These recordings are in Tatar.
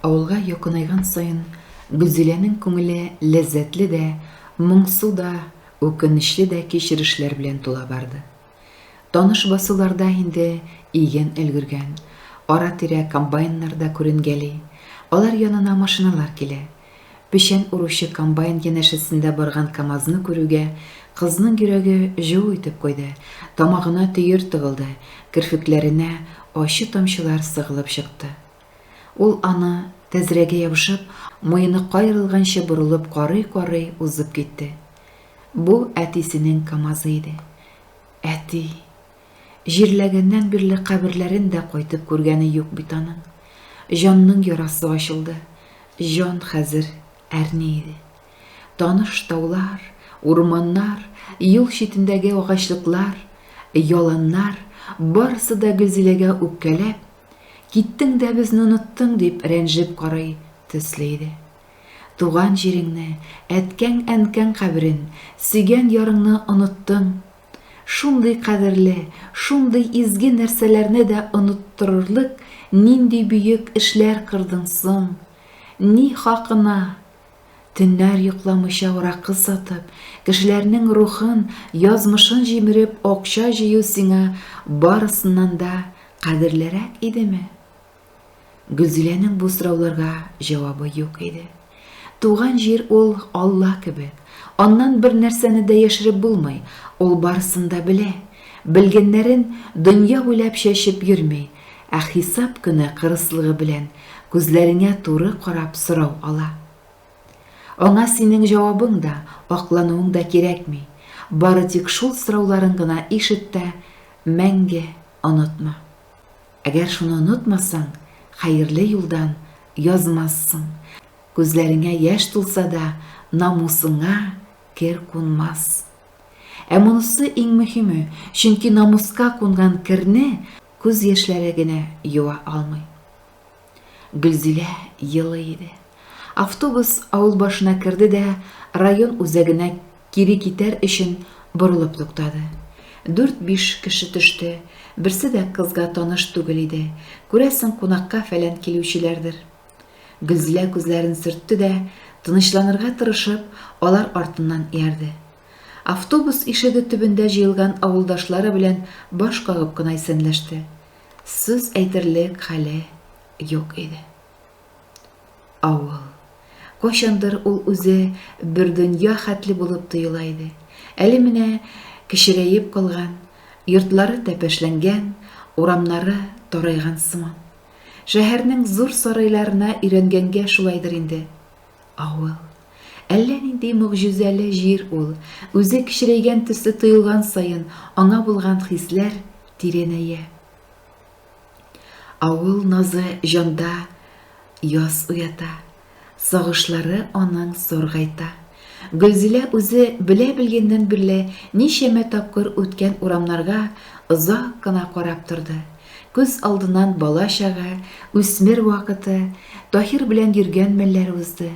Авылга якынайган саен Гөлзиләнең күңеле ләззәтле дә, моңсу да, үкенечле дә кичерешләр белән тула барды. Таныш басуларда инде иген өлгергән, ара-тирә комбайннар да күренгәли, алар янына машиналар килә. Печән уручы комбайн янәшәсендә барган КАМАЗны күрүгә, кызның йөрәге жу итеп куйды, тамагына төер тыгылды, керфекләренә ачы тамчылар сыгылып чыкты. Ул аны, тәзрәгә ябышып, муены каерылганчы борылып карый-карый узып китте. Бу әтисенең КАМАЗы иде. Әти! Җирләгәннән бирле каберләрен дә кайтып күргәне юк бит аның. Җанның ярасы ачылды. Җан хәзер әрни иде. Таныш таулар, урманнар, юл читендәге агачлыклар, яланнар, барысы да Гөлзиләгә үпкәләп, Киттең дә безне оныттың, дип рәнҗеп карый төсле иде. Туган җиреңне, әткәң-әнкәң каберен, сөйгән ярыңны оныттың. Шундый кадерле, шундый изге нәрсәләрне дә оныттырырлык нинди бөек эшләр кырдың соң? Ни хакына? Төннәр йокламыйча аракы сатып, кешеләрнең рухын, язмышын җимереп акча җыю сиңа барысыннан да кадерлерәк идеме? Гөлзиләнең бу сорауларга җавабы юк иде. Туган җир ул Алла кебек. Аннан бер нәрсәне дә яшереп булмый, ул барысын да белә. Белгәннәрен дөнья буйлап чәчеп йөрми, ә хисап көне кырыслыгы белән күзләреңә туры карап сорау ала. Аңа синең җавабың да, аклануың да кирәкми. Бары тик шул сорауларын гына ишет тә, мәңге онытма. Әгәр шуны онытмасаң, хәерле юлдан язмассың. Күзләреңә яшь тулса да, намусыңа кер кунмас. Ә монысы иң мөһиме, чөнки намуска кунган керне күз яшьләре генә юа алмый. Гөлзилә елый иде. Автобус авыл башына керде дә район үзәгенә кире китәр өчен борылып туктады. Дүрт-биш кеше төште, берсе дә кызга таныш түгел иде, күрәсең, кунакка-фәлән килүчеләрдер. Гөлзилә күзләрен сөртте дә, тынычланырга тырышып, алар артыннан иярде. Автобус ишеге төбендә җыелган авылдашлары белән баш кагып кына исәнләште. Сүз әйтерлек хәле юк иде. Авыл. Кайчандыр ул үзе бер дөнья хәтле булып тоела иде. Әле менә кечерәеп калган, йортлары тәпәшләнгән, урамнары тарайган сыман. Шәһәрнең зур сарайларына өйрәнгәнгә шулайдыр инде. Авыл. Әллә нинди могҗизәле җир ул. Үзе кечерәйгән төсле тоелган саен, аңа булган хисләр тирәнәя. Авыл назы җанда яз уята, Сагышлары аның саргайта. Гөлзилә үзе белә-белгәннән бирле ничәмә тапкыр үткән урамнарга озак кына карап торды. Күз алдыннан бала чагы, үсмер вакыты, Таһир белән йөргән мәлләре узды.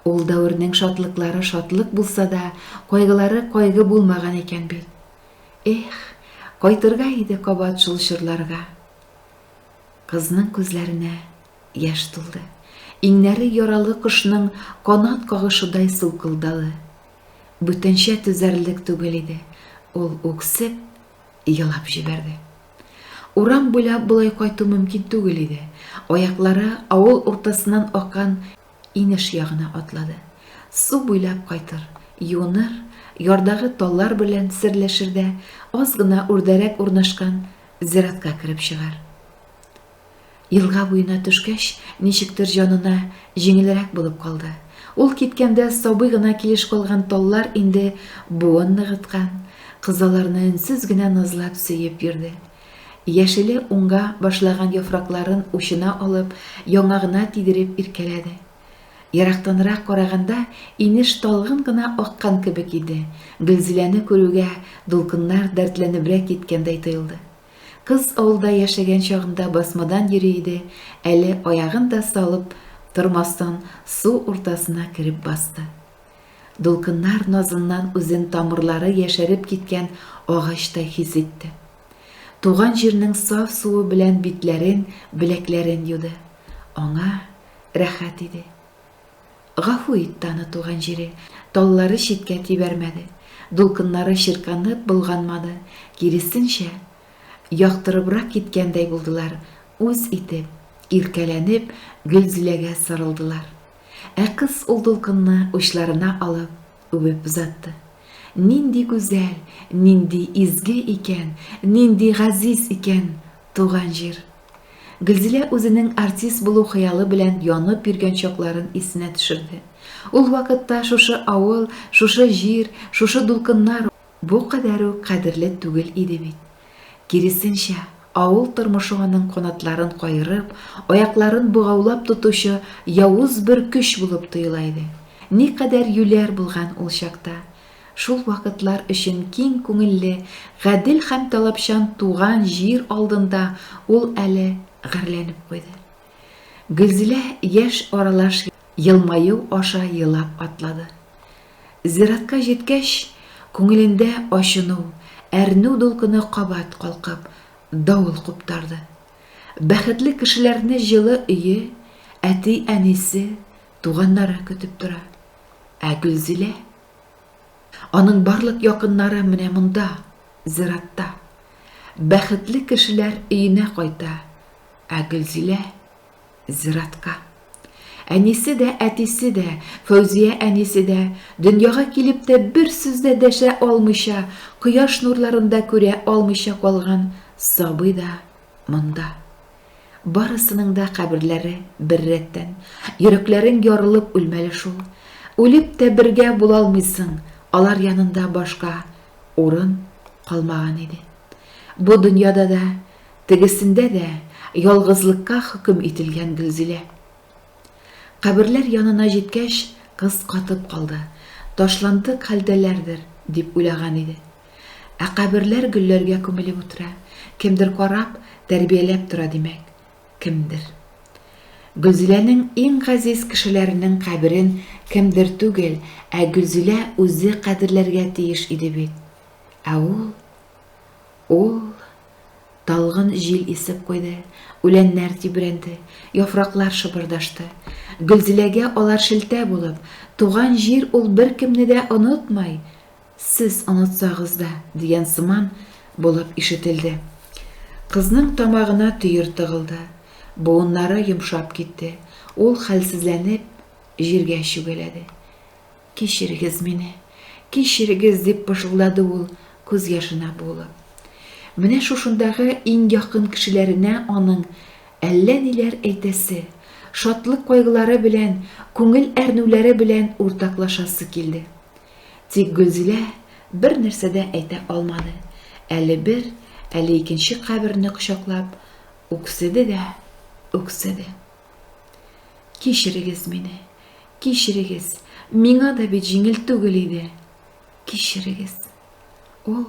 Ул дәвернең шатлыклары шатлык булса да, кайгылары кайгы булмаган икән бит. Эх, кайтырга иде кабат шул чорларга. Кызның күзләренә яшь тулды. Иңнәре яралы кошның канат кагышыдай сулкылдады. Бүтәнчә түзәрлек түгел иде, ул үксеп елап җибәрде. Урам буйлап болай кайту мөмкин түгел иде. Аяклары авыл уртасыннан аккан инеш ягына атлады. Су буйлап кайтыр, юыныр, ярдагы таллар белән серләшер дә, аз гына үрдәрәк урнашкан зиратка кереп чыгар. Елга буена төшкәч, ничектер җанына җиңелрәк булып калды. Ул киткәндә сабый гына килеш калган таллар инде буын ныгыткан, кыз аларны өнсез генә назлап сөеп йөрде. Яшеле уңга башлаган яфракларын учына алып, яңагына тидереп иркәләде. Ерактанрак караганда, инеш талгын гына аккан кебек иде, Гөлзиләне күрүгә, дулкыннар дәртләнебрәк киткәндәй тоелды. Кыз авылда яшәгән чагында басмадан йөри иде, әле аягын да салып тормастан, су уртасына кереп басты. Дулкыннар назыннан үзен тамырлары яшәреп киткән агачтай хис итте. Туган җирнең саф суы белән битләрен, беләкләрен юды. Аңа Рәхәт иде. Гафу итте аны туган җире, таллары читкә тибәрмәде, дулкыннары чирканып болганмады, киресенчә, яктырыбрак киткәндәй булдылар, үз итеп, иркәләнеп Гөлзиләгә сарылдылар. Ә кыз ул дулкынны учларына алып, үбеп озатты. Нинди гүзәл, нинди изге икән, нинди газиз икән туган җир! Гөлзилә үзенең артист булу хыялы белән янып йөргән чакларын исенә төшерде. Ул вакытта шушы авыл, шушы җир, шушы дулкыннар бу кадәр үк кадерле түгел иде бит. Киресенчә, авыл тормышы аның канатларын каерып, аякларын богаулап тотучы явыз бер көч булып тоела иде. Никадәр юләр булган ул чакта! Шул вакытлар өчен киң күңелле, гадел һәм таләпчан туган җир алдында ул әле гарьләнеп куйды. Гөлзилә яшь аралаш елмаю аша елап атлады. Зиратка җиткәч, күңелендә ачыну, әрнү дулкыны кабат калкып, давыл куптарды. Бәхетле кешеләрне җылы өе, әти-әнисе, туганнары көтеп тора. Ә Гөлзилә? Аның барлык якыннары менә монда, зиратта. Бәхетле кешеләр өенә кайта, ә Гөлзилә зиратка. Әнисе дә, әтисе дә, Фәүзия әнисе дә, дөньяга килеп тә бер сүз дә дәшә алмыйча, кояш нурларын да күрә алмыйча калган сабый да монда. Барысының да каберләре бер рәттән. Йөрәкләрең ярылып үлмәле шул. Үлеп тә бергә була алмыйсың, алар янында башка урын калмаган иде. Бу дөньяда да, тегесендә дә ялгызлыкка хөкем ителгән Гөлзилә. Каберләр янына җиткәч, кыз катып калды. Ташландык хәлдәләрдер, дип уйлаган иде. Ә каберләр гөлләргә күмелеп утыра. Кемдер карап, тәрбияләп тора, димәк. Кемдер. Гөлзиләнең иң газиз кешеләренең каберен кемдер түгел, ә Гөлзилә үзе кадерләргә тиеш иде бит. Ә ул... Ул... Талгын җил исеп куйды, үләннәр тибрәнде, яфраклар шыбырдашты. Гөлзиләгә алар шелтә булып, туган җир ул беркемне дә онытмай, Сез онытсагыз да, дигән сыман булып ишетелде. Кызның тамагына төер тыгылды, буыннары йомшап китте, ул хәлсезләнеп җиргә чүгәләде. Кичерегез мине, кичерегез, дип пышылдады ул, күз яшенә буылып. Менә шушындагы иң якын кешеләренә аның әллә ниләр әйтәсе, шатлык-кайгылары белән, күңел әрнүләре белән уртаклашасы килде. Тик Гөлзилә бер нәрсә дә әйтә алмады. Әле бер, әле икенче каберне кочаклап, үкседе дә үкседе. Кичерегез мине, кичерегез, миңа да бит җиңел түгел иде. Кичерегез. Ул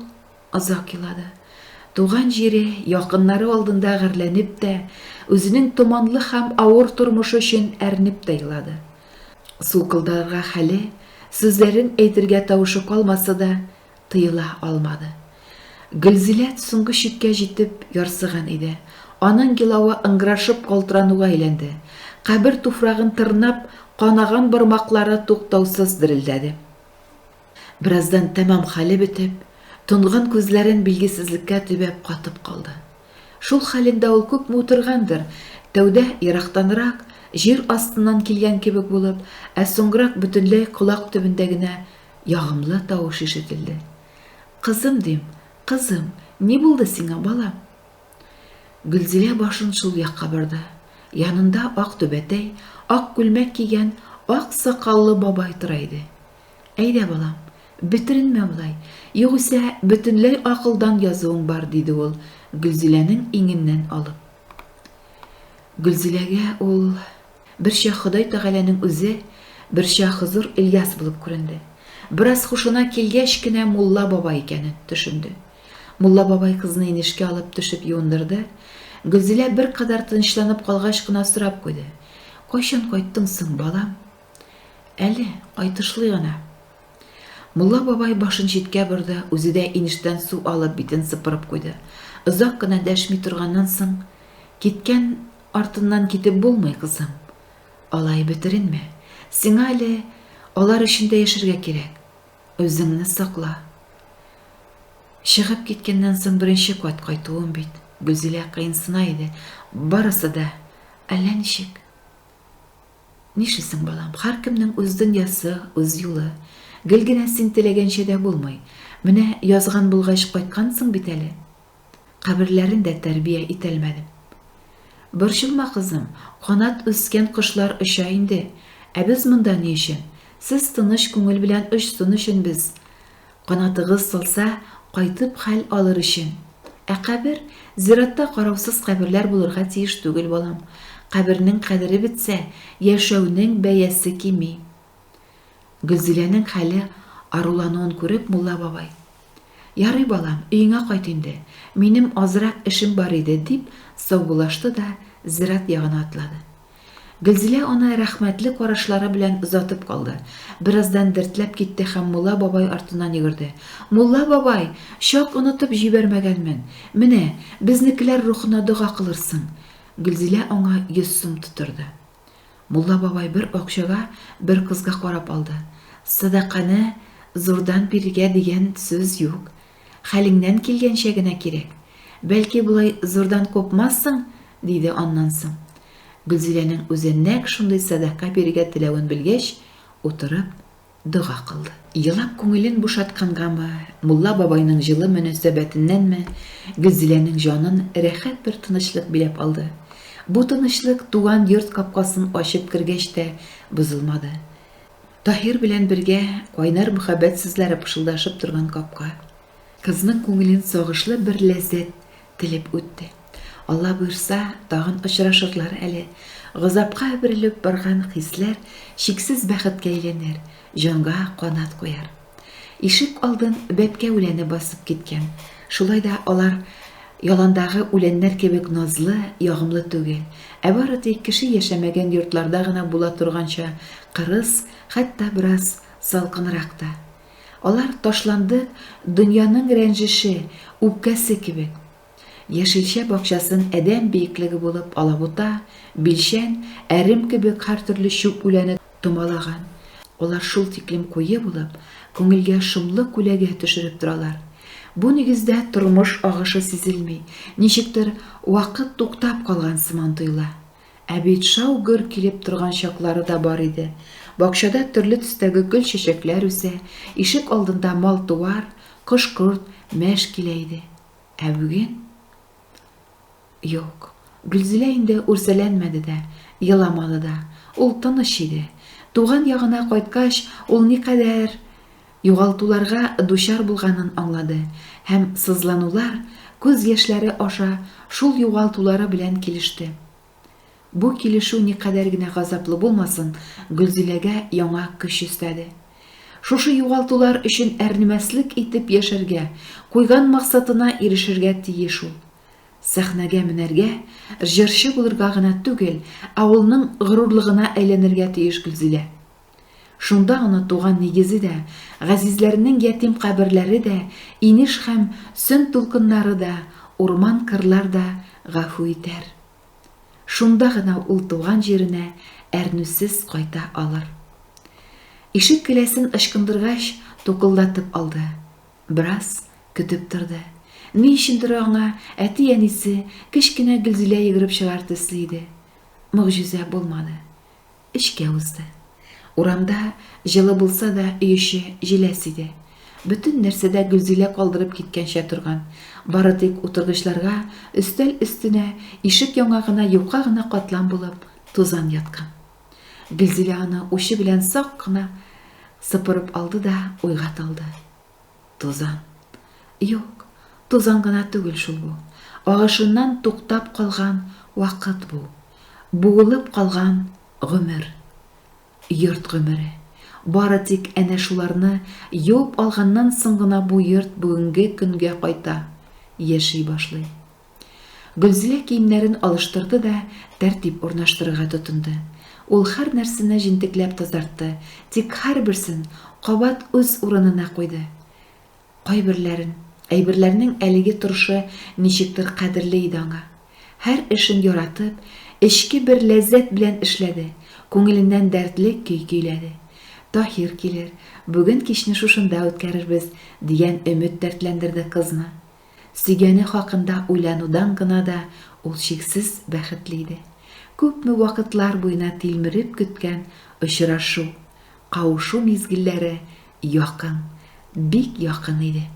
озак елады. Туган җире, якыннары алдында гарьләнеп тә, үзенең томанлы һәм авыр тормышы өчен әрнеп тә елады. Сулкылдарга хәле, сүзләрен әйтергә тавышы калмаса да, тыела алмады. Гөлзилә соңгы чиккә җитеп ярсыган иде. Аның елавы ыңгырашып калтырануга әйләнде. Кабер туфрагын тырнап, канаган бармаклары туктаусыз дерелдәде. Бераздан тәмам хәле бетеп, тонган күзләрен билгесезлеккә төбәп катып калды. Шул хәлендә ул күпме утыргандыр, тәүдә ерактанрак, җир астыннан килгән кебек булып, ә соңрак бөтенләй колак төбендә генә ягымлы тавыш ишетелде. Кызым, дим, кызым, ни булды сиңа, балам? Гөлзилә башын шул якка борды. Янында ак түбәтәй, ак күлмәк кигән, ак сакаллы бабай тора иде. Әйдә, балам, бетеренмә болай, югыйсә бөтенләй акылдан язуың бар, диде ул, Гөлзиләнең иңеннән алып. Гөлзиләгә ул берчә Ходай Тәгаләнең үзе, берчә Хозыр Ильяс булып күренде. Бераз хушына килгәч кенә мулла бабай икәнен төшенде. Мулла бабай кызны инешкә алып төшеп юындырды. Гөлзилә беркадәр тынычланып калгач кына сорап куйды. Кайчан кайттың соң, балам? Әле кайтышлый гына. Мулла бабай башын читкә борды, үзе дә инештән су алып битен сыпырып куйды. Озак кына дәшми торганнан соң, Киткән артыннан китеп булмый, кызым. Алай бетеренмә. Сиңа әле алар өчен дә яшәргә кирәк. Үзеңне сакла. Чыгып киткәннән соң беренче кат кайтуым бит. Гөлзилә кыенсына иде. Барысы да әллә ничек. Нишлисең, балам, һәркемнең үз дөньясы, үз юлы. Гел генә син теләгәнчә дә булмый. Менә язган булгач кайткансың бит әле. Каберләрен дә тәрбия итәлмәдем. Борчылма, кызым, канат үскән кошлар оча инде. Ә без монда ни өчен? Сез тыныч күңел белән очсын өчен без. Канатыгыз салса, кайтып хәл алыр өчен. Ә кабер? Зиратта караусыз каберләр булырга тиеш түгел, балам. Кабернең кадере бетсә, яшәүнең бәясе кими. Гөлзиләнең хәле арулануын күреп, мулла бабай. Ярый, балам, өеңә кайт инде. Минем азрак эшем бар иде, дип саубуллашты да зират ягына атлады. Гөлзилә аны рәхмәтле карашлары белән озатып калды. Бераздан дертләп китте һәм мулла бабай артыннан йөгерде. Мулла бабай, чак онытып җибәрмәгәнмен. Менә, безнекеләр рухына дога кылырсың. Гөлзилә аңа 100 сум тоттырды. Мулла бабай бер акчага, бер кызга карап алды. Сәдаканы зурдан бирергә дигән сүз юк. Хәлеңнән килгәнчә генә кирәк. Бәлки болай зурдан купмассың, диде аннан соң. Гөлзиләнең үзе нәкъ шундый сәдака бирергә теләвен белгәч, утырып дога кылды. Елап күңелен бушаткангамы, мулла бабайның җылы мөнәсәбәтеннәнме, Гөлзиләнең җанын рәхәт бер тынычлык биләп алды. Бу тынычлык туган йорт капкасын ачып кергәч тә бозылмады. Таһир белән бергә кайнар мөхәббәт сүзләре пышылдашып торган капка. Кызның күңелен сагышлы бер ләззәт телеп үтте. Алла боерса, тагын очрашырлар әле. Газапка әверелеп барган хисләр чиксез бәхеткә әйләнер, җанга канат куяр. Ишек алдын бәбкә үләне басып киткән. Шулай да алар яландагы үләннәр кебек назлы, ягымлы түгел, ә бары тик кеше яшәмәгән йортларда гына була торганча кырыс, хәтта бераз салкынрак та. Алар ташландык дөньяның рәнҗеше, үпкәсе кебек. Яшелчә бакчасын адәм биеклеге булып алабута, билчән, әрем кебек һәртөрле чүп үләне томалаган. Алар шул тиклем куе булып, күңелгә шомлы күләгә төшереп торалар. Бу нигездә тормыш агышы сизелми, ничектер вакыт туктап калган сыман тоела. Ә бит шау-гөр килеп торган чаклары да бар иде. Бакчада төрле төстәге гөл-чәчәкләр үсә, ишек алдында мал-туар, кош-корт мәш килә иде. Ә бүген? Юк, Гөлзилә инде үрсәләнмәде дә, еламады да. Ул тыныч иде. Туган ягына кайткач, ул никадәр югалтуларга дучар булганын аңлады һәм сызланулар, күз яшьләре аша шул югалтулары белән килеште. Бу килешү никадәр генә газаплы булмасын, Гөлзиләгә яңа көч өстәде. Шушы югалтулар өчен әрнемәслек итеп яшәргә, куйган максатына ирешергә тиеш ул. Сәхнәгә менәргә, җырчы булырга гына түгел, авылның горурлыгына әйләнергә тиеш Гөлзилә. Шунда гына туган нигезе дә, газизләренең ятим каберләре дә, инеш һәм Сөн дулкыннары да, урман-кырлар да гафу итәр. Шунда гына ул туган җиренә әрнүсез кайта алыр. Ишек келәсен ычкындыргач, тукылдатып алды. Бераз көтеп торды. Ни өчендер аңа әти-әнисе, кечкенә Гөлзилә йөгереп чыгар төсле иде. Могҗиза булмады. Эчкә узды. Урамда җылы булса да, өй эче җиләс иде. Бөтен нәрсә дә Гөлзилә калдырып киткәнчә торган. Бары тик утыргычларга, өстәл өстенә, ишек яңагына юка гына катлам булып тузан яткан. Гөлзилә аны учы белән сак кына сыпырып алды да уйга талды. Тузан. Юк, тузан гына түгел шул бу. Агышыннан туктап калган вакыт бу. Буылып калган гомер. Йорт гомере. Бары тик әнә шуларны юып алганнан соң гына бу йорт бүгенге көнгә кайта, яши башлый. Гөлзилә киемнәрен алыштырды да тәртип урнаштырырга тотынды. Ул һәр нәрсәне җентекләп тазартты, тик һәрберсен кабат үз урынына куйды. Кайберләрен, әйберләрнең әлеге торышы ничектер кадерле иде аңа. Һәр эшен яратып, эчке бер ләззәт белән эшләде. Күңеленнән дәртле көй көйләде. Таһир килер, бүген кичне шушында үткәрербез, дигән өмет дәртләндерде кызны. Сөйгәне хакында уйланудан гына да ул чиксез бәхетле иде. Күпме вакытлар буена тилмереп көткән очрашу, кавышу мизгелләре якын, бик якын иде.